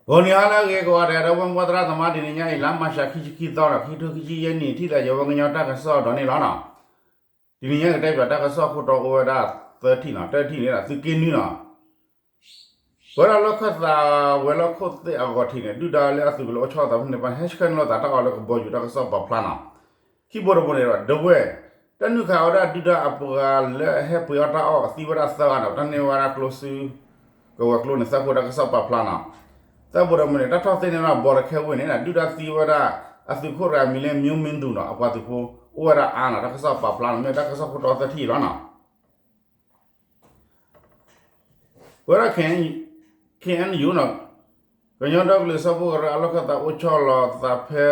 ဂီၤနံၤဟါလၢအဂ့ၤကိးဂၤဒဲး ဒီပုၢ်ဝဲၢ်သရၣ်သမါ တနံၤညါအံၤ လါမၢ်ၡး ခံဆံခံသီဒီး ခံထိခံဆံယဲၢ်နံၣ် ထံၣ်သးယဝဲကညီတၢ်ကစီၣ်ဒီးန့ၣ်လီၤနီၤ. တနံၤညါကတဲဘၣ်တၢ်ကစီၣ်ခိၣ်တီအိၣ်ဝဲဒၣ် သၢထံၣ်နီၤ, တၢထံၣ်န့ၣ် သုးက့နွံနီၤ ပဝဲဒၣ်လီၢ်ခၢၣ်သးဝဲၤလီၢ်ခိၣ်သ့ၣ်အဂီၢ်ထံးန့ၣ် ဒုၣ်ဒါလၢအသုးကလၢၤအိၣ်ဆီလီၤသးဖဲန့ၣ် ဟဲဆှၢန့ၢ်လီၤသးတၢ်အီၣ်လၢကဘီယူၤတၢ်ကစီၣ်ပာ်ဖျါနီၤ. ခံဘိတဘိန့ၣ်ဒီး ဒဝဲၢ် တၢ်နုာ်ခးဝဲဒၣ်ဒုၣ်ဒါအပှၤလၢအဟဲပှ့ၤအီၣ်တၢ်အီၣ် သံဝဲဒၣ်သၢဂၤနီၤ, တၢ်န့ၢ်ဝဲဒၣ်ကျိစု ကဝဲၤကျိန့ၣ် သၢခိၣ်တၢ်ကစီၣ်ပာ်ဖျါနီၤ. သၢဘိတဘိန့ၣ် တၢ်ထီၣ်သ့ၣ်န့ၢ်လီၤ ဘီတခဲဝ့ၢ်န့ၣ် ဒုၣ်ဒါသံဝဲဒၣ် အသုးခိၣ်တဂၤမံၤလၢ မျိုးမင်းသူနီၤ, အပှၤသုးဖိ အိၣ်ဝဲဒၣ်အါနီၤ, တၢ်ကစီၣ်ပာ်ဖျါနီၤ, မ့ၢ်တၢ်ကစီၣ်ခိၣ်တီသၢထံၣ်အံၤလီၤနီၤ. ပဝဲဒၣ် ခ့ၣ်အဲၣ်ယူၣ်နီၤ, ကညီဒီကလုာ်စၢဖှိၣ်ကရၢအလီၢ်ခၢၣ်သးအိၣ်ဆီလီၤသးဖဲ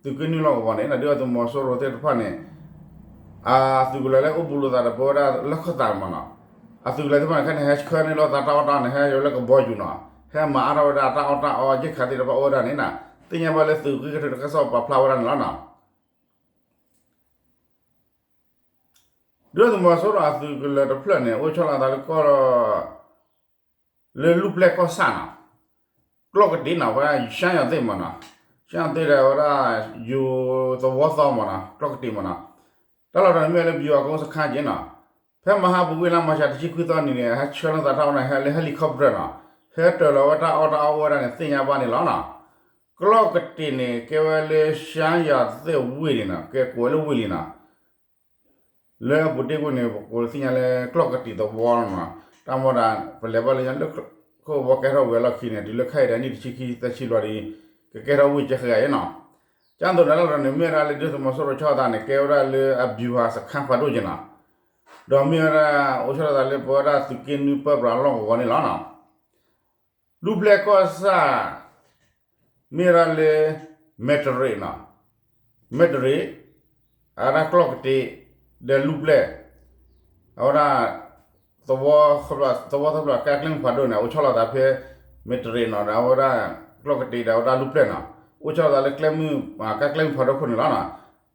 သုးက့နွံလီၢ်ကဝီၤန့ၣ် ဒုၣ်ဒါသုးမီၤစိရိၤသ့ၣ်တဖၣ်န့ၣ် အသုးကလၢၤလၢအိၣ်ဘူးလိာ်သးဒီးပဝဲဒၣ်လီၢ်ခၢၣ်သးမးနီၤ, အသုးကလၢၤသ့ၣ်တဖၣ်န့ၣ် ခဲန့ၣ်ဟဲဆှၢန့ၢ်လီၤသးတၢ်အီၣ်တၢ်အီန့ၣ် ဟဲယိၤလၢကဘီယူၤနီၤ, ဟဲမၤအါထီၣ်ဝဲဒၣ်တၢ်အီၣ်တၢ်အီ ရိက္ခာသ့ၣ်တဖၣ်အိၣ်ဝဲဒၣ်န့ၣ်နီၤ, သ့ၣ်ညါဘၣ်လၢသုးက့ကထၢတၢ်ကစီၣ်ပာ်ဖျါဝဲဒၣ်န့ၣ်လီၤနီၤ. ဒုၣ်ဒါသုးမီၤစိရိၤအသုးကလၢၤတဖျၢၣ်န့ၣ် အိၣ်ဆီလီၤသးလၢကီၢ် လၢလူၢ်ပျဲၢ်ကီၢ်ဆၣ်နီၤ, ကျီၢ်ကတ့ၤနီၤ, ဝဲဒၣ် ရှမ်းရွာသစ် မးနီၤ, ရှမ်းရွာသစ်ဒီးဝဲဒၣ် ယိၤသဝီသီ မးနီၤ, ကျီၢ်ကတ့ၤ မးနီၤ, တၢ်လီၢ်တတီၤန့ၣ်မ့ၢ်ဝဲလၢ ဗျူဟာကုန်းစခန်း က့ၤနီၤ, ဖဲမဟါပူၤကွံာ်လါမၢ်ၡး တဆံခွံသီနံၤန့ၣ် ဟဲဆှၢလီၤသးတၢ်အီၣ်န့ၣ် ဟဲလၢ helicopter နီၤ, ဟဲတၢၤလီၤဝဲတၢ်အီၣ်တၢ်အီအိၣ်ဝဲဒၣ်န့ၣ် သ့ၣ်ညါဘၣ်န့ၣ်လီၤနီၤ. ကျီၢ်ကတ့ၤန့ၣ် ကဲဝဲလၢ ရှမ်းရွာသစ် ဝ့ၢ်န့ၣ်နီၤ, ကဲကိးဝဲလၢဝ့ၢ်လံနီၤ လၢအပူၤတ့ၢ်ကွံာ်န့ၣ် ပကိးသ့ၣ်ညါလၢကျီၢ်ကတ့ၤသဝီလီၤနီၤ, တၢ်မ့ၢ်ဒၣ် ပလဲၤဘၣ်လၢညါလၢ ခိၣ်ဘီကဲထီၣ်ဝံၤအလီၢ်ခံန့ၣ် တုၤလၢခဲအံၤဒီးနံၣ်တဆံခံသၢဆံလီၤဒီး ကကဲထီၣ်ဝ့ၢ်ကဲဃဲၤအံၤနီၤ, ကၢ်သိးန့ၣ် တၢ်လီၢ်တတီၤန့ၣ် မ့ၢ်ဝဲဒၣ်လၢဒုၣ်ဒါသုးမီၤစိရိၤဆီလီၤသးန့ၣ် ကဲဝဲဒၣ်လၢအ ဗျူဟာစခန်း ဖးဒိၣ်က့ၤနီၤ, ဒီးမ့ၢ်ဝဲဒၣ်အိၣ်ဆီလီၤသးလၢပဝဲဒၣ်သုးက့နွံပၢပြးလီၢ်ကဝီၤန့ၣ်လီၤနီၤ. လူၢ်ပျဲၢ်ကီၢ်ဆၣ် မ့ၢ်ဝဲဒၣ်လၢ မဲၢ်တရ့းနီၤ, မဲၢ်တရ့း အဝဲဒၣ်ကျီၢ်ကတ့ၤ ဒီးလူၢ်ပျဲၢ် အဝဲဒၣ် သဝီသၢဖျၢၣ် ကါကျဲမုၢ်ဖးဒိၣ်န့ၣ် အိၣ်ဆီလီၤသးဖဲ မဲၢ်တရ့းနီၤ ဒီးအဝဲဒၣ် ကျီၢ်ကတ့ၤဒီးအဝဲဒၣ်လူၢ်ပျဲၢ်နီၤ, အိၣ်ဆီလီၤသးလၢကျဲမုၢ် ကါကျဲမုၢ်ဖးဒိၣ်ခိၣ်န့ၣ်လီၤနီၤ.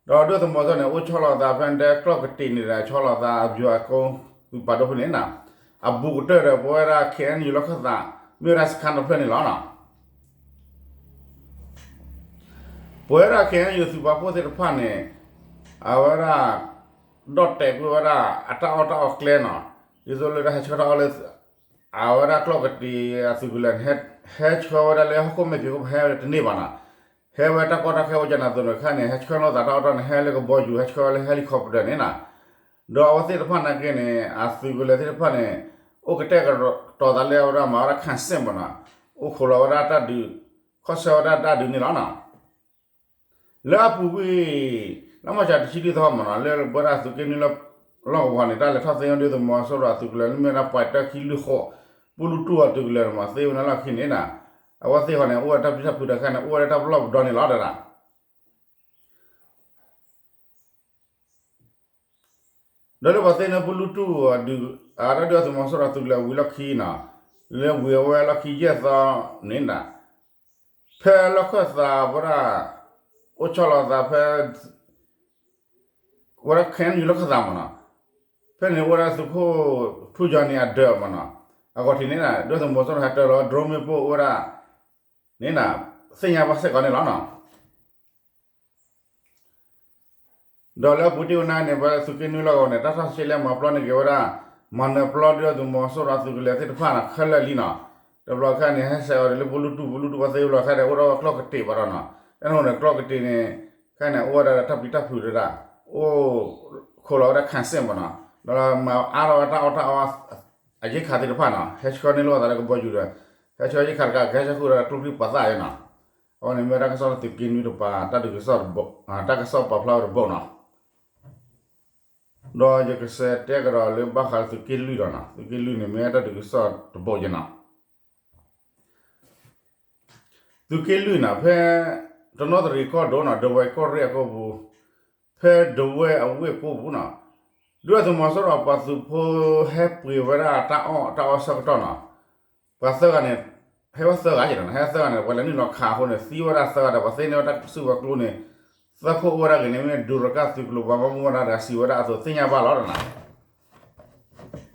ဒီးဒုၣ်ဒါသုးမီၤစိရိၤန့ၣ် အိၣ်ဆီလီၤသးဖဲန့ၣ် ကျီၢ်ကတ့ၤန့ၣ်ဒီး ဆီလီၤသးအ ဗျူဟာကုန်း သုးပာ်ဒိၣ်ဖဲန့ၣ်နီၤ, အဘူးကတၢၢ်ဒီးပဝဲဒၣ် ခ့ၣ်အဲၣ်ယူၣ် လီၢ်ခၢၣ်သး မ့ၢ်ဝဲဒၣ်စခန်းတဖျၢၣ်န့ၣ်လီၤနီၤ. ပဝဲဒၣ် ခ့ၣ်အဲၣ်ယူၣ် သုးပာ်ဖှိၣ်သ့ၣ်တဖၣ်န့ၣ် အဝဲဒၣ် ဒီၣ်တဲာ်ကွံာ်ဝဲဒၣ် အတၢ်အီၣ်တၢ်အီကျဲနီၤ, ဒ်သိးလၢတၢ်ဟဲဆှၢတၢ်အီၣ်လၢ အဝဲဒၣ်ကျီၢ်ကတ့ၤအသုးကလၢၤန့ၣ် ဟဲဆှၢဝဲဒၣ်လၢဟီၣ်ခိၣ်မဲာ်ဖံးခိၣ် ဟဲတန့ၢ်ဘၣ်နီၤ, ဟဲဝဲတၢ်ကီတၢ်ခဲအိၣ်ကနၤအသိးန့ၣ် ခဲန့ၣ် ဟဲဆှၢလိာ်သးတၢ်အီၣ်တၢ်န့ၣ် ဟဲလၢကဘီယူၤ ဟဲဆှၢဝဲလၢ helicopter န့ၣ်နီၤ. ဒီးအဝဲသ့ၣ်တဖၣ်နာ်က့န့ၣ် အသုးကလၢၤသ့ၣ်တဖၣ်န့ၣ် အိၣ်ကတဲာ်ကတီၤသးလၢအဝဲဒၣ်မၤဝဲဒၣ် ခၢၣ်စ့ၣ်မးနီၤ, အိၣ်ခိးလီၤဝဲဒၣ်တၢ်ဒုး ခီၣ်ဆၢဝဲဒၣ်တၢ်ဒုးန့ၣ်လီၤနီၤ. လၢအပူၤကွံာ် လါမၢ်ၡး တဆံလွံၢ်သီမးနီၤ လၢပဝဲဒၣ်သုးက့နွံလီၢ်ကဝီၤန့ၣ် တၢ်လဲၤထီၣ်သ့ၣ်ညါဒုၣ်ဒါသုးမီၤစိရိၤအသုးကလၢၤ လၢမ့ၢ်ဝဲဒၣ် ပှဲၤတၢ ခံလွံၢ်ဃိး ပူလူတူၢ်အသုးကလၢၤန့ၣ်မး သ့ဝဲန့ၣ်လီၢ်ခံန့ၣ်နီၤ, အဝဲသ့ၣ်ဃီန့ၣ် အိၣ်ဝဲတၢ်ပျံၤတၢ်ဖုးတခါန့ၣ် အိၣ်ဝဲလၢတၢ်ပလီၢ်ပဒီန့ၣ်လီၤတဒၣ် ဒီးလၢပှၤသ့ၣ်ညါပူလူတူၢ်အဒုး အတၢ်ဒုးအသုးမီၤစိရိၤအသုးကလၢၤဝံၤလီၢ်ခံနီၤ, လၢဝံၤအဝဲလီၢ်ခံယဲၢ်သီန့ၣ်နီၤ, ဖဲလီၢ်ခၢၣ်သးဝဲဒၣ် အိၣ်ဆီလီၤသးဖဲ ဝဲဒၣ် ခ့ၣ်အဲၣ်ယူၣ် လီၢ်ခၢၣ်သးမးနီၤ, ဖဲန့ၣ်အိၣ်ဝဲဒၣ်သုးခိၣ်ထူယီၤန့ၣ်အဒၢးမးနီၤ, အဂီၢ်ထံးန့ၣ်နီၤ ဒုၣ်ဒါသုးမီၤစိရိၤဟဲတၢၤလီၤ drone မ့ၣ်ပိၢ်အိၣ်ဝဲဒၣ်န့ၣ်နီၤ, သ့ၣ်ညါဘၣ်စ့ၢ်ကီးန့ၣ်လီၤနီၤ. ဒီးလၢအပူၤတ့ၢ်ဝဲန့ၣ် ပသုးက့နွံလီၢ်ကဝီၤန့ၣ် တၢ်ထီၣ်ရှဲလဲမၤပျီန့ၢ်က့ၤဝဲဒၣ် မၤနၢၤပျီဒုၣ်ဒါသုးမီၤစိရိၤအသုးကလၢၤသ့ၣ်တဖၣ်နီၤ ခဲလၢာ်လံနီၤ, တဘျီခါန့ၣ် ဟဲဆဲးအီၤဒီးလၢပူလူတူၢ် ပူလူတူၢ်ပှၤသ့ဝဲလီၤခါဒီး အိၣ်ဒီးဝဲကျီၢ်ကတ့ၤဘၣ်ဒီးနီၤ, တၢ်န့ၣ်န့ၣ် ကျီၢ်ကတ့ၤန့ၣ် ခါန့ၣ် အိၣ်ဝဲဒၣ်တၢ်ပျံၤတၢ်ဖုးတဒၣ်, အိၣ်ခိးလီၤဝဲဒၣ် ခၢၣ်စ့ၣ်မးနီၤ, ဒီးမၤအါထီၣ်ဝဲတၢ်အီၣ်တၢ်အီ အရိက္ခာသ့ၣ်တဖၣ်နီၤ, ဟဲဆှၢန့ၢ်လိာ်သးလၢကဘီယူၤဒီး ဟဲဆှၢရိက္ခာတခါ ကဟဲဆှၢဃုာ်ဒီးကျိချံမျိာ်သၣ်ယဲနီၤ, အဝဲန့ၣ်မ့ၢ်ဝဲတၢ်ကစီၣ်လၢသုးက့နွံတပၤ တၢ်ဒုးကစီၣ်တဘိ တၢ်ကစီၣ်ပာ်ဖျါဝဲတဘိနီၤ, ဒီးယကစးတဲကဒီးလၢဘၣ်ဃးလၢသုးက့လွံၢ်ဒီးနီၤ, သုးက့လွံၢ်န့ၣ် မ့ၢ်ဝဲတၢ်ဒုးကစီၣ်တဘိယဲနီၤ. သုးက့လွံၢ်နီၤ ဖဲ တနီသရံၣ်ကီၢ်ဒိၣ်နီၤ ဒဝဲၢ်ကီၢ်ရ့ၣ်အကိာ်ပူၤ, ဖဲဒဝဲၢ်အဝ့ၢ်ကိာ်ပူၤနီၤ, ဒုၣ်ဒါသုးမီၤစိရိၤပှၤသုးဖိဟဲပှ့ၤဝဲဒၣ်တၢ်အီၣ်တၢ်အီဆၢကတီၢ်နီၤ, ပှၤသၢဂၤန့ၣ် ဟဲဝဲသၢဂၤယဲနီၤ, ဟဲသၢဂၤန့ၣ် ပှၤလဲၤနုာ်လီၤခးအဃိန့ၣ် သံဝဲဒၣ်သၢဂၤဒီး ပှၤသ့န့ၢ်ဝဲတၢ်စုကဝဲၤကျိန့ၣ် သၢခိၣ်အိၣ်ဝဲဒၣ်ဂ့ၤန့ၣ် မ့ၢ်ဒူရကၣ်သုးကျိၤပှၤဘၣ်မူဘၣ်ဒါတဂၤစံးဝဲဒၣ်အသိးသ့ၣ်ညါဘၣ်လီၤနီၤ.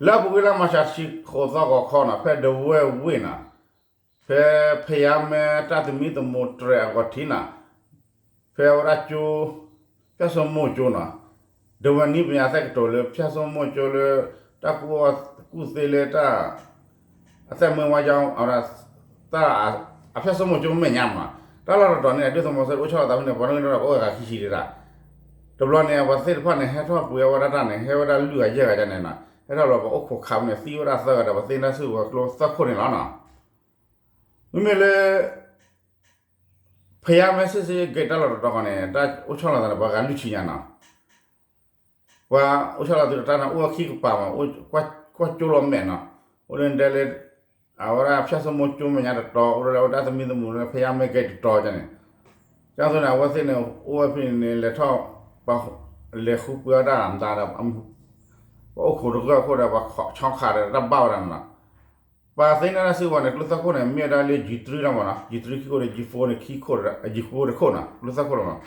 လၢအပူၤကွံာ်လါမၢ်ၡး တဆံဃိးသီဂီၤခီနီၤ ဖဲဒဝဲၢ်ဝ့ၢ်နီၤ, ဖဲဖယါမဲတၢ်သမံသမိးတြဲၤအဂီၢ်ထံးနီၤ, ဖဲဝဲဒၣ်ကၠိ, ဖၠၣ်စိမိၢ်ကၠိနီၤ, ဒဝဲနံၣ်ပညါသဲကတိၤလၢ ဖၠၣ်စိမိၢ်ကၠိလၢ တၢ်ကူၣ်သ့လၢတၢ် အသက်မွေးဝမ်းကြောင်း အဝဲဒၣ် တၢ် အဖၠၣ်စိမိၢ်ကၠိမဲာ်ညါမးနီၤ, တၢ်လီၢ်တတီၤန့ၣ် ဒုၣ်ဒါသုးမီၤစိရိၤအိၣ်ဆီလီၤသးဖဲန့ၣ် ပှၤနီၣ်ဂံၢ်နီၣ်ဒွးကအိၣ်ဝဲဂၤခံဆံဒံးဒၣ်, တဘျီန့ၣ် ပှၤသ့ၣ်တဖၣ်န့ၣ် ဟဲထီၣ်ပှ့ၤအဝဲဒၣ်တၢ်န့ၣ် ဟဲဝဲဒၣ်လွံၢ်ဂၤယဲၢ်ဂၤန့ၣ်နီၤ, ဟဲထီၣ်လီၤပှၤအိၣ်ခိးခးန့ၣ် သံဝဲဒၣ်သၢဂၤဒီး ပှၤသ့ၣ်ညါတၢ်စုကဝဲၤကျိသၢခိၣ်န့ၣ်လီၤနီၤ. မ့မ့ၢ်လၢ ဖယါမဲ စစ်ဆေးရေးဂိတ် တၢ်လီၢ်တတီၤဃီန့ၣ် တၢ်အိၣ်ဆီလီၤသးန့ၣ် ပှၤဂၤလွံၢ်ဆံညါနီၤ, ပှၤအိၣ်ဆီလီၤသးတၢ်န့ၣ် အိၣ်ဝဲခံကပၤမး, ကွၢ်ကၠိလီၤမဲာ်နီၤ, အိၣ်ဒ်န့ၣ်ဒဲးလၢ အဝဲဒၣ်ဖၠၣ်စိမိၢ်ကၠိမဲာ်ညါတတီၤ အိၣ်ဒ်လၢအဝဲဒၣ်သမံသမိးလၢဖယါမဲ gate တတီၤန့ၣ်, ကၠီသိးန့ၣ် အဝဲသ့ၣ်န့ၣ် အိၣ်ဝဲဖဲန့ၣ်န့ၣ် လဲၤထီၣ် လဲၤဃုပှ့ၤဝဲဒၣ်မတၤဒီး ပှၤအိၣ်ခိးတဂၢၢ်ခိၣ်ဒီး ပှၤဆီခးဒီးတၢ်ဘၣ်ဝဲဒၣ်န့ၣ်နီၤ. ပှၤသ့ၣ်ညါတၢ်စုကဝဲၤန့ၣ် ကျိသၢခိၣ်န့ၣ် မ့ၢ်ဝဲဒၣ်လၢ G three လီၤမးနီၤ, G three ခံခိၣ်ဒီး G four န့ၣ် ခံခိၣ်, G four တခိၣ်နီၤ, ကျိသၢခိၣ်လီၤမး.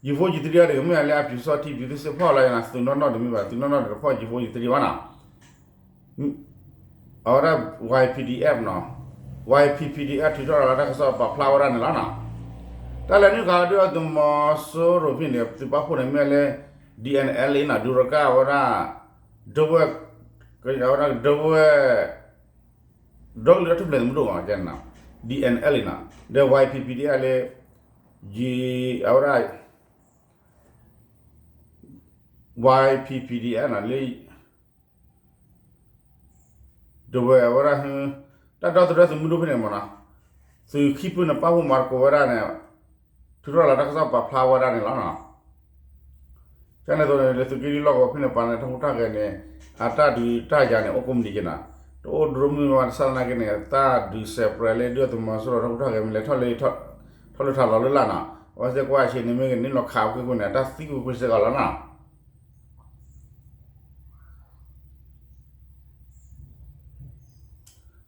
G four G three အဒ်မ့ၢ်လၢအပျူစောထီး ပျူစောထီးဖီၣ်လီၤနီၤ, သုးနီၢ်နီၢ်တမံၤဘၣ်, သုးနီၢ်နီၢ်တဖီၣ် G four G three ဘၣ်နီၤ. အဝဲဒၣ် Y P D F နီၤ, Y P P D F ထုးထီၣ်လီၤလၢတၢ်ကစီၣ်ပာ်ဖျါဝဲဒၣ်န့ၣ်လီၤနီၤ. တၢ်လဲၤနုာ်ဃာ်ဒုၣ်ဒါသုးမီၤစိရိၤဖဲန့ၣ် သုးပာ်ဖှိၣ်န့ၣ် မ့ၢ်လၢ D N L A နီၤ, ဒူရကၣ်ဝဲဒၣ် ဒဝဲၢ်, ဝဲဒၣ်ဒဝဲၢ် ဒီကလုာ်တၢ်ထူၣ်ဖျဲးသုးမုၢ်ဒိၣ်မးနီၤ, D N L A နီၤ, ဒီး Y P P D F လၢ အဝဲဒၣ် Y P P D F နီၤ, လၢ ဒဝဲၢ်အဝဲဒၣ် တၢ်ဒီသဒၢသုးမုၢ်ဒိၣ်ဖဲန့ၣ်မးနီၤ, သုးခံဖုန့ၣ် ပာ်ဖှိၣ်မၤသကိးဝဲဒၣ်န့ၣ် ထုးထီၣ်လီၤတၢ်ကစီၣ်ပာ်ဖျါဝဲဒၣ်န့ၣ်လီၤနီၤ. ကန့ၣ်အသိးန့ၣ် လၢသုးက့လွံၢ်လီၢ်ကဝီၤဖဲန့ၣ် ပှၤန့ၣ် တၢ်ဟူးတၢ်ဂဲၤန့ၣ် အတၢ်ဒုးတၢ်ယၤန့ၣ် အိၣ်ကိးမုၢ်နံၤက့ၤနီၤ, တအိၣ်ဒိမုၢ်ဝဲဒၣ်ဆၣ်သနာ်က့န့ၣ် တၢ်ဒုးစဲးပြဲးလၢဒုၣ်ဒါသုးမီၤစိရိၤတၢ်ဟူးတၢ်ဂဲၤမ့ၢ်လဲၤထီၣ်လၢ ထီၣ်လၢထးလီၤလၢ်လၢ်နီၤ, အဝဲသ့ၣ်ကွၢ်ဆ့န့ၣ် မ့ၢ်ဂ့ၤန့ၣ်လီၤခးဝဲကွ့ၢ်ကွ့ၢ်န့ၣ် တၢ်သံကွ့ၢ်ကွ့ၢ်စ့ၢ်ကီးလီၤနီၤ.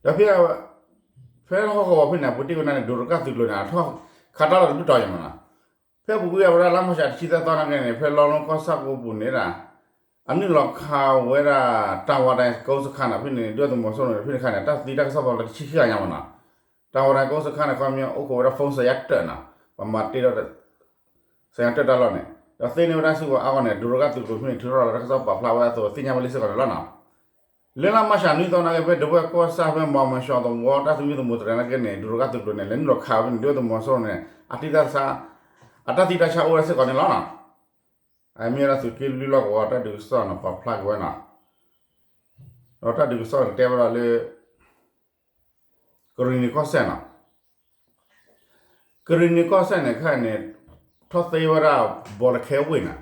ဒီးဖဲ ဖဲဟီၣ်ကဝီၤဖဲန့ၣ် ပူၤတ့ၢ်ဝဲဒၣ်န့ၣ် ဒိးရကၣ်သုးကျိၤန့ၣ် အထီၣ်ခးတၢ်လီၢ်တဘျုးတီၤယဲၢ်မးနီၤ, ဖဲပူၤကွံာ်အဝဲဒၣ်လါမၢ်ၡးတဆံသၢသီနာ်က့န့ၣ် ဖဲလီလိကီၢ်ဆၣ်ကိးပူၤန့ၣ်ဒၣ် အနုာ်လီၤခးဝဲဒၣ် တၢ်ဝါတၢ်ကိးစခါနီၤ, ဖဲန့ၣ် ဒုၣ်ဒါသုးမီၤစိရိၤန့ၣ် ဖဲန့ၣ်ခါန့ၣ် တၢ်သံတၢ်ကစီၣ်ပာ်ဖျါတဆံခံဂၤညါမးနီၤ, တၢ်ဝါတၢ်ကိးစခါန့ၣ် ခီပညီအိၣ်ခိးဝဲဒၣ် phone စဲးယါတၢးနီၤ, ပှၤမၤတ့ၢ်ဒီး စဲးယါတၢးတၢ်လီၢ်န့ၣ် ဒီးသ့န့ၢ်ဝဲဒၣ်စုကဝဲၤအါဂီၢ်န့ၣ် ဒိးရကၣ်သုးကျိၤဖဲန့ၣ် ထုးထီၣ်လီၤတၢ်ကစီၣ်ပာ်ဖျါဝဲအသိး သ့ၣ်ညါဝဲလံစ့ၢ်ကီးန့ၣ်လီၤနီၤ. လၢလါမၢ်ၡးနွံသီနာ်က့ ဖဲဒဝဲၢ်ကီၢ်ဆၣ်ဖဲမီၤမၡီသဝီတၢ်သမံသမိးတြဲၤနာ်က့န့ၣ် ဒိးရကၣ်သုးကျိၤန့ၣ် လဲၤနုာ်လီၤခးဝဲဖဲန့ၣ် ဒုၣ်ဒါသုးမီၤစိရိၤန့ၣ် အတၢ်သံတၢ်ဆါ, အတၢ်သံတၢ်ဆါအိၣ်ဝဲစ့ၢ်ကီးန့ၣ်လီၤနီၤ. အမ့ၢ်ဝဲဒၣ်သုးက့လွံၢ်လီၢ်ကဝီၤတၢ်ဒုးကစီၣ်န့ၣ် ပာ်ဖျါက့ၤဝဲနီၤ. ဒီးတၢ်ဒုးကစီၣ်န့ၣ်တဲဝဲဒၣ်လၢ ကရံၣ်နံၤကီၢ်စဲၣ်နီၤ. ကရံၣ်နံၤကီၢ်စဲၣ်န့ၣ် ခဲအံၤန့ၣ် ထီၣ်သ့ဝဲဒၣ် ဘီလခဲဝ့ၢ်နီၤ.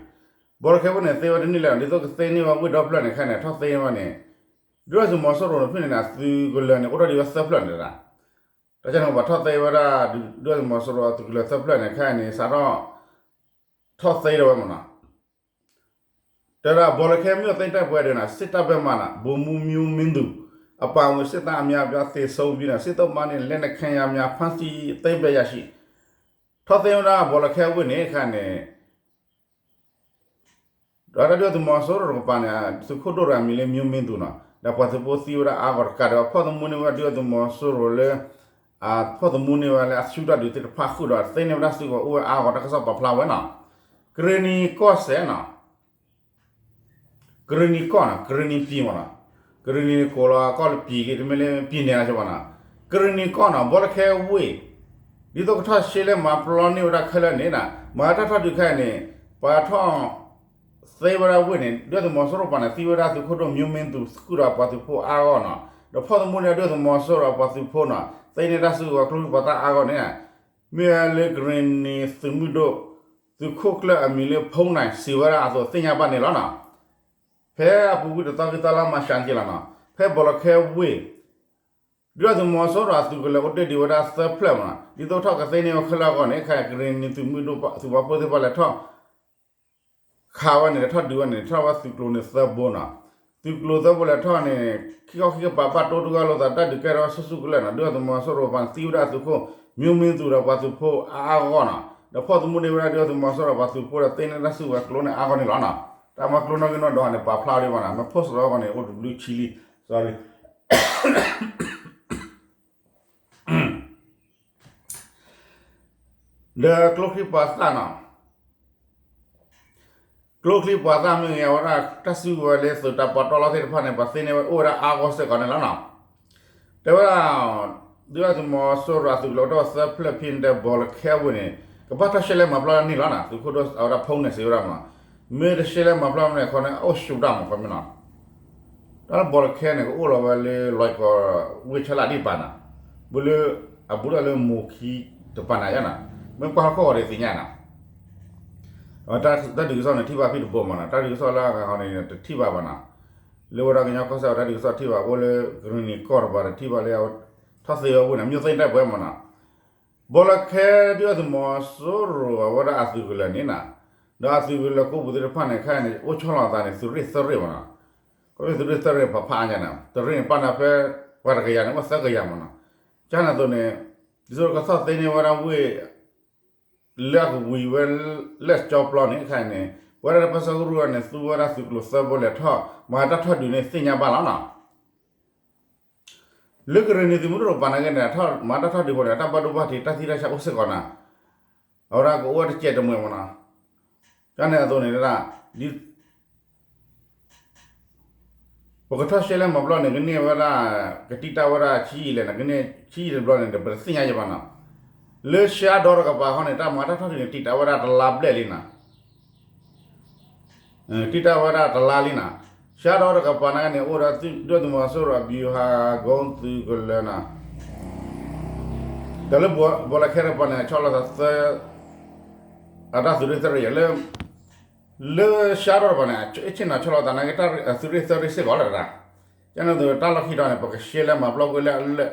ဘီလခဲဝ့ၢ်န့ၣ် သ့ဝဲတန့ၢ်လၢၤ ဒ်သိးကသ့န့ၢ်ဝဲဝ့ၢ်ဒီဖျၢၣ်န့ၣ် ခဲအံၤန့ၣ် ထီၣ်သ့ဝဲန့ၣ် ဒုၣ်ဒါသုးမီၤစိရိၤန့ၣ် ဖဲန့ၣ်န့ၣ် အသုးကလၢၤန့ၣ် အိၣ်ထီၣ်ဒံးဝဲသၢဖျၢၣ်န့ၣ်လီၤ. တၢ်ကန့ၣ် ပှၤထီၣ်သ့ဝဲဒၣ် ဒုၣ်ဒါသုးမီၤစိရိၤအသုးကလၢၤသၢဖျၢၣ်န့ၣ် ခဲအံၤန့ၣ် စးထီၣ် ထီၣ်သ့ဒၣ်ဝဲမးနီၤ. တဲဒၣ် ဘောလခဲမြို့သိမ်းတိုက်ပွဲအတွင်း စစ်တပ်ဘက်မှ ဗိုလ်မှူးမျိုးမင်းသူ အပါအဝင် စစ်သားအများအပြား သေဆုံးပြီး စစ်သုံ့ပန်းနဲ့ လက်နက်ခဲယမ်းများ ဖမ်းဆီးသိမ်းပိုက်ရရှိ ထီၣ်သ့ဝဲဒၣ် ဘောလခဲဝ့ၢ်န့ၣ် ခဲအံၤန့ၣ် ဒီးတၢ်ဒုၣ်ဒါသုးမီၤစိရိၤတကပၤန့ၣ် သုးခိၣ်ဒိၣ်တဂၤမံၤလၢ မျိုးမင်းသူ နီၤ, ဒီးပှၤသုးဖိသံဝဲဒၣ်အါဂီၢ်တကးဒီး ဖီၣ်သမူန့ၢ်ဝဲဒၣ်ဒုၣ်ဒါသုးမီၤစိရိၤလၢ အဖီၣ်သမူန့ၢ်ဝဲလၢအဆူၣ်တၢ်ဒုးသ့ၣ်တဖၣ်ဃုာ်ဒီး သ့န့ၢ်ဝဲဒၣ်စုကဝဲၤအိၣ်ဝဲအါဂီၢ်တၢ်ကစီၣ်ပာ်ဖျါဝဲနီၤ. ကရံၣ်နံၤကီၢ်စဲၣ်နီၤ, ကရံၣ်နံၤကီၢ်နီၤ, ကရံၣ်နံၤန့ၣ်ကိးလီၤကီၢ်လၢ ပြည် က့ၤ တမ့ၢ်လၢ ပြည်နယ် လီၤ ကဘၣ်နီၤ, ကရံၣ်နံၤကီၢ်နီၤ ဘောလခဲဝ့ၢ် ဒ်သိးကထီၣ်ရှဲလဲၣ်မၤပျီန့ၢ်ဝဲဒၣ်ခဲလၢာ်န့ၣ်နီၤ, မၤတၢ်ထီၣ်ဒုးခဲအံၤန့ၣ် ပှၤထီၣ်သ့ဝဲဒၣ်ဝ့ၢ်န့ၣ် ဒုၣ်ဒါသုးမီၤစိရိၤပှၤန့ၣ် သံဝဲဒၣ်သုးခိၣ်ဒိၣ်မျိုးမင်းသူ ဃုာ်ဒီးပှၤသုးဖိအါဂီၢ်နီၤ, ဒီးဖီၣ်သမူန့ၢ်ဒုၣ်ဒါသုးမီၤစိရိၤပှၤသုးဖိနီၤ, သ့န့ၢ်တၢ်စုကဝဲၤကျိချံမျိာ်သၣ်အါဂီၢ်န့ၣ် မ့ၢ်ဝဲလၢကရံၣ်နံၤသုးမုၢ်ဒိၣ် သုးခိၣ်ကျၢၢ်အမံၤလၢ ဖုန်းနိုင် စံးဝဲဒၣ်အသိးသ့ၣ်ညါဘၣ်န့ၣ်လီၤနီၤ. ဖဲအပူၤကွံာ်တသီခံသီလါမၢ်ၡးန့ၣ်လီၤနီၤ, ဖဲဘောလခဲဝ့ၢ် ဒုၣ်ဒါသုးမီၤစိရိၤအသုးကလၢၤအိၣ်တ့ၢ်ဒံးဝဲဒၣ်သၢဖျၢၣ်မးနီၤ, ဒ်သိးထီၣ်ကသ့န့ၢ်ဝဲခဲလၢာ်အဂီၢ်န့ၣ် ခဲအံၤကရံၣ်နံၤသုးမုၢ်ဒိၣ်သုးပာ်ဖှိၣ်သ့ၣ်တဖၣ်လဲၤထီၣ် ခးဝဲန့ၣ် လဲၤထီၣ်ဒုးဝဲန့ၣ် ထီၣ်ဝဲသုးကျိၤန့ၣ်သၢဘိနီၤ, သုးကျိၤသၢဘိလဲၤထီၣ်န့ၣ် ခံခီခံကပၤဘၣ်တိၢ်တဂၢၢ်လိာ်သးတၢ်ဒုးကဲထီၣ်ဆူၣ်ဆူၣ်ကလဲာ်နီၤ, ဒုၣ်ဒါသုးမီၤစိရိၤပှၤန့ၣ် သံဝဲဒၣ်သုးခိၣ် မျိုးမင်းသူ ဒီးပှၤသုးဖိအါအါဂီၢ်ဂီၢ်နီၤ, ဒီးဖီၣ်သမူန့ၢ်ဝဲဒၣ်ဒုၣ်ဒါသုးမီၤစိရိၤပှၤသုးဖိဒီးသ့န့ၢ်တၢ်စုကဝဲၤကျိန့ၣ်အါဂီၢ်န့ၣ်လီၤနီၤ, တၢ်မၤကျိနီၣ်ဂံၢ်နီၣ်ဒွးန့ၣ် ပာ်ဖျါဒံးဘၣ်နီၤ, မ့ၢ်ဖိၣ်စရီအဂီၢ်န့ၣ် အိၣ်တဘျုးဆံလံ, sorry ဒီးကျိချံပှၤသၣ်နီၤ, ကျိချံပှၤသၣ်မ့ၢ်ဂ့ၤ အဝဲဒၣ်တၢ်စုကဝဲၤလၢသုးတၢ်ပီးတီလီၤသ့ၣ်တဖၣ်န့ၣ် ပှၤသ့န့ၢ်ဝဲအိၣ်ဝဲဒၣ်အါဂီၢ်စ့ၢ်ကီးန့ၣ်လီၤနီၤ. တဲဝဲဒၣ် ဒုၣ်ဒါသုးမီၤစိရိၤအသုးကလၢၤကတီၢ်သၢဖျၢၣ်ဖဲန့ၣ်ဒီး ဘီလၢခဲဝ့ၢ်န့ၣ် ကဘၣ်ထီၣ်ရှဲလဲမၤပျီန့ၣ်လီၤနီၤ. သုးခိၣ်ဒိၣ်အဝဲဒၣ်ဖီၣ်န့ၢ်စံးဝဲဒၣ်မး, မ့ၢ်တရှဲလဲမၤပျီန့ၣ်ခီန့ၣ် အအိၣ်ဆူၣ်တၢ်မးခီမ့ၢ်နီၤ. တၢ်လၢဘီလၢခဲန့ၣ် ကအိၣ်လီၤဝဲလၢလွဲၢ်ကီၢ်ဝ့ၢ်ဆၢလၢ်ဒံးပၤနီၤ, ဘၣ်လၢအဘူးဒီးလၢမိၢ်ခံတပၤန့ၣ်ယါနီၤ, မ့ၢ်ကွၢ်လၢခိၣ်ဂီၤဒီးသ့ၣ်ညါနီၤ. တၢ်ဒုးကစီၣ်န့ၣ် ထံၣ်ဘၣ်ဖဲတဘိမးနီၤ, တၢ်ဒုးကစီၣ်လၢအဂၤဃီန့ၣ် တထံၣ်ဘၣ်ဘၣ်နီၤ. လၢဝဲဒၣ်ကညီကီၢ်စဲၣ်ဝဲတၢ်ဒုးကစီၣ်ထံၣ်ဘၣ် အိၣ်လၢကရံၣ်နံၤကီၢ်တပၤတထံၣ်ဘၣ်လၢ ထီၣ်သ့ဝဲဝ့ၢ်န့ၣ် မ့ၢ်သ့ၣ်ညါတၢ်ပှဲၤမးနီၤ. ဘီလၢခဲဒုၣ်ဒါသုးမီၤစိရိၤအဝဲဒၣ်အသုးကလၢၤန့ၣ်နီၤ, ဒီးအသုးကလၢၤကိးပူၤသ့ၣ်တဖၣ်န့ၣ် ခဲအံၤန့ၣ် အိၣ်ဆီလီၤအသးန့ၣ် သုးရ့ၣ်သၢရ့ၣ်မးနီၤ. ခီဖျိသုးရ့ၣ်သၢရ့ၣ်ပဖးအါညါန့ၣ် တရ့ၣ်န့ၣ် ပာ်နၤဖဲပှၤတကယၤန့ၣ် အိၣ်သၢကယၤမးနီၤ. ကန့ၣ်အသိးန့ၣ် ဒ်သိးကသီၣ်သ့န့ၢ်ဝဲဒၣ်ဝ့ၢ် လၢအကဝံၤဝဲလၢကၠီပျီန့ၣ် ခဲအံၤန့ၣ် ပဝဲဒၣ်တၢ်ပၢဆှၢကရူၢ်န့ၣ် သူဝဲဒၣ်သုးကျိၤသၢဘိလဲၤထီၣ် မၤတၢ်ထီၣ်ဒုးန့ၣ်သ့ၣ်ညါဘၣ်လီၤနီၤ. လၢကရံၣ်နံၤသုးမုၢ်ဒိၣ်တပၤနာ်က့န့ၣ် မၤတၢ်ထီၣ်ဒုးအဃိန့ၣ် တၢ်ဘၣ်ဒိဘၣ်ထံး တၢ်သံတၢ်ဆါအိၣ်စ့ၢ်ကီးနီၤ. အဝဲဒၣ်ကအိၣ်ဝဲတစဲးတမှဲၤမးနီၤ. ကန့ၣ်အသိးန့ၣ် ပကထီၣ်ရှဲလဲမၤပျီန့ၣ် ကန့ၢ်ဝဲဒၣ် ကတံာ်တာ်ဝဲဒၣ်ဆံးယံာ်လဲၣ်န့ၣ် ကန့ၢ်ဆံးယံာ်တဘျီန့ၣ်ဒီး ပတသ့ၣ်ညါယဘၣ်နီၤ. လၢဆှၢဒီတကပၤဃီန့ၣ် တၢ်မၤတၢ်ထီၣ်ဒုးန့ၣ် တံာ်တာ်ဝဲဒၣ်တလါဘျဲၣ်လံနီၤ. တံာ်တာ်ဝဲဒၣ်တလါလံနီၤ. ဆှၢဒီတကပၤနာ်က့န့ၣ် အိၣ်ဒီးဒုၣ်ဒါသုးမီၤစိရိၤ ဗျူဟာကုန်း သုးကလၢၤနီၤ. တၢ်လၢဘီလၢခဲတကပၤန့ၣ် ဆီလီၤသးသၢ အတၢ်သုးရ့ၣ်သၢရ့ၣ်ယဲၢ်လၢ လၢဆှၢဒီတကပၤန့ၣ် အဆ့ၣ်နီၤဆီလီၤသးနာ်က့ တၢ်သုးရ့ၣ်သၢရ့ၣ်စ့ၢ်ကီးလီၤတဒၣ်. ကန့ၣ်အသိးတၢ်လီၢ်ခံဒီးန့ၣ် ပကရှဲလဲမၤပျီကွံာ်လၢအလၢ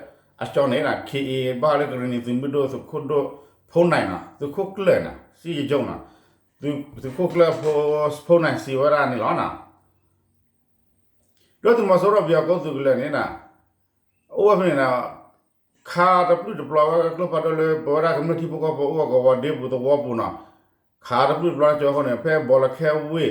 အကၠီန့ၣ် ခ့အ့ ဘၣ်ဃးလၢကရံၣ်နံၤသုးမုၢ်ဒိၣ်သုးခိၣ်ဒိၣ် ဖိနံၤနီၤ သုးခိၣ်ကျၢၢ်နီၤ စံယကၠိနီၤ သုးခိၣ်ကျၢၢ်ဖိ ဖိနံၤစံးဝဲဒၣ်န့ၣ်လီၤနီၤ. ဒုၣ်ဒါသုးမီၤစိရိၤ ဗျူဟာကုန်း သုးကလၢၤန့ၣ်နီၤ အိၣ်ဝဲဖဲန့ၣ်နီၤ ခးတပျုၢ်တပျီၤဝဲကျိဖးဒိၣ်လၢ ပဝဲဒၣ်ကမျၢၢ်ထံဖိကီၢ်ဖိအိၣ်ဝဲကဝီၤဒ့ပူၤသဝီပူၤနီၤ. ခးတပျုၢ်တပျီၤကၠီအဃိန့ၣ် ဖဲဘီလၢခဲဝ့ၢ် ဘီ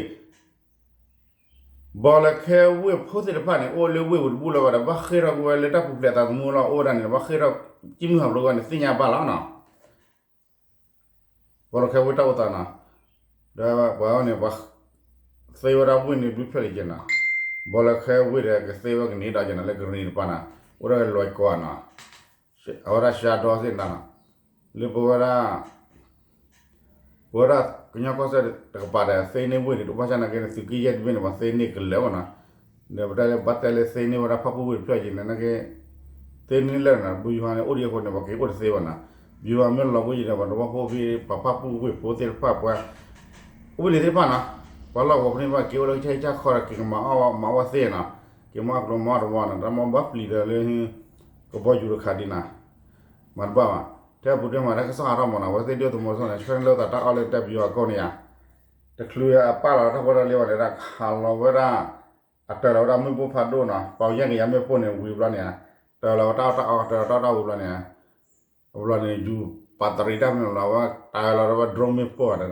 လၢခဲဝ့ၢ်ဖိသ့ၣ်တဖၣ်န့ၣ် အိၣ်လၢဝ့ၢ်ပူၤတဘူၣ်လၢၤဘၣ်ဒီး ဘၣ်ဃ့ၢ်ထီၣ်ကွံာ်ဝဲလၢတၢ်ပူၤဖျဲးသးသမူလီၤ အိၣ်ဝဲဒၣ်န့ၣ် ဘၣ်ဃ့ၢ်ထီၣ်ကံၣ်မုၢ်ဟးဖျိးဝဲန့ၣ် သ့ၣ်ညါဘၣ်လီၤနီၤ. ဘီလၢခဲဝ့ၢ်တၢ်အိၣ်သးနီၤ, ဒီးပှၤအံၤန့ၣ် ပှၤသ့ဝဲဒၣ်ဝ့ၢ်န့ၣ်ဘျုးဖျၢၣ်လံက့နီၤ, ဘီလၢခဲဝ့ၢ်ဒီးကသ့ဝဲကန့ၢ်ဒီးက့နီၤ လၢကရံၣ်နံၤတပၤနီၤ, အိၣ်ဒီးလွဲၢ်ကီၢ်နီၤ, အဝဲဒၣ်ရှါဒီသ့ၣ်နီၤ, လၢပဝဲဒၣ် ပဝဲဒၣ်ကညီကီၢ်စဲၣ်တကပၤဒီး သ့န့ၢ်ဝ့ၢ်န့ၣ် တအိၣ်ဘၣ်ဆၣ်နာ်က့န့ၣ် သုးက့ယဲၢ်တဘ့ၣ်န့ၣ် ပှၤသ့န့ၢ်ကလၢာ်ဘၣ်နီၤ, ဒီးပတဲလၢဘၣ်တဲလၢသ့န့ၢ်ဝဲဒၣ်ဖၣ်ပူၣ်ဝ့ၢ်တဖျၢၣ်က့န့ၣ် နာ်က့ သ့န့ၢ်လၢာ်နီၤ, ဘုယွၤန့ၣ် အိၣ်ဒံးအဃိန့ၣ် ပှၤက့ၤအိၣ်တသ့ဘၣ်နီၤ, ဘုယွၤမ့ၢ်လီၤဘှံးယံၤဒီး ပှၤတဝၢဖိဖဲ ပှၤဖၣ်ပူၣ်ဝ့ၢ်ဖိသ့ၣ်တဖၣ် ပှၤ အိၣ်ဝဲန့ၣ်သ့ၣ်တဖၣ်နီၤ, ပှၤလီၢ်ကဝီၤဖိန့ၣ် ပှၤက့ၤအိၣ်လၢကစၢ်ဟံၣ်ကစၢ်ဃီဒီး က့ၤကမၤအီၣ်မၤအီၣ်သ့နီၤ, က့ၤမၤအီၣ်ကျိမၤအီၣ်တဝီနီၤ, တၢ်မၤဘၣ်ပျံၤဒီးလၢ ကဘီယူၤတခါဒ်နီၤ, မၤတဘၣ်ဘၣ်, ထဲအပူၤတ့ၢ်မး တၢ်ကစီၣ်ဟးထီၣ်မးနီၤ, အဝဲသ့ၣ်ဒုၣ်ဒါသုးမီၤစိရိၤန့ၣ် ဆှၢန့ၢ်လၢသးတၢ်အီၣ်လၢတၢ်ပယီၤအကီၢ်န့ၣ်ဧါ, တချုးအပာ်လီၤတၢ်ဖိတၢ်လံၤဘၣ်န့ၣ် တၢ်ခးလီၤဝဲဒၣ် အတၢၤလီၤဝဲဒၣ်မ့ၣ်ပိၢ်ဖးဒိၣ်နီၤ, ပီၢ်ယဲၢ်ကယၤမ့ၣ်ပိၢ်န့ၣ် ဝံၤဘျီန့ၣ်ဧါ, တၢၤလီၤဝဲတၢ်အီၣ်တၢ်အီ တၢၤလီၤတၢ်အီၣ်တၢ်အီဝံၤဘျီန့ၣ်ဧါ, အဘျီန့ၣ် ယူၤပာ်တရံးတၢ်မနုၤလီၤဝဲ တၢၤလီၤဝဲ drone မ့ၣ်ပိၢ်တဒၣ်,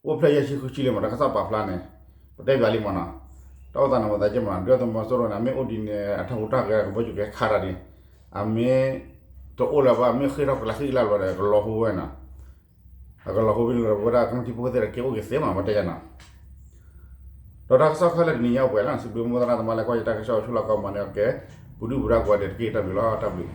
အိၣ်ဖျဲၣ်ယဲၢ်ဆံဃုဆံလံမး တၢ်ကစီၣ်ပာ်ဖျါန့ၣ်, ပတဲပျးလံမးနီၤ, တၢ်အိၣ်သးန့ၣ် ပသးက့မးနီၤ, ဒုၣ်ဒါသုးမီၤစိရိၤန့ၣ် မ့ၢ်အိၣ်ဒ်န့ၣ် အထီၣ်ဟူးတၢ်ဂဲၤ ကဘီယူၤကဟဲခးတၢ်ဒ်, အမ့ၢ်တအိၣ်လၢၤဘၣ် မ့ၢ်ဃ့ၢ်ထီၣ်ကလၤဃံကလၤလီၤဒီး ကလီၤဟူဝဲနီၤ, အကလီၤဟူဝဲန့ၣ်လီၤ ပဝဲဒၣ်ကမျၢၢ်ထံဖိကီၢ်ဖိသ့ၣ်ဒီး က့ၤအိၣ်က့ၤသ့မး ပတဲယါနီၤ ဒီးတၢ်ကစီၣ်ခဲလၢာ်တနံၤညါအိၣ်ပှဲၤလီၤ, စံးဘျုးမိၢ်သရၣ်သမါလၢကွၢ်ယတၢ်ကစီၣ်အိၣ်ဆူၣ်လီၤကီမးန့ၣ် ကဲ ပူၤဒုၣ်ပူၤဒါကိးဂၤဒဲးတက့ၢ် တၢ်ဘျုးလီၤ တၢ်ဘျုး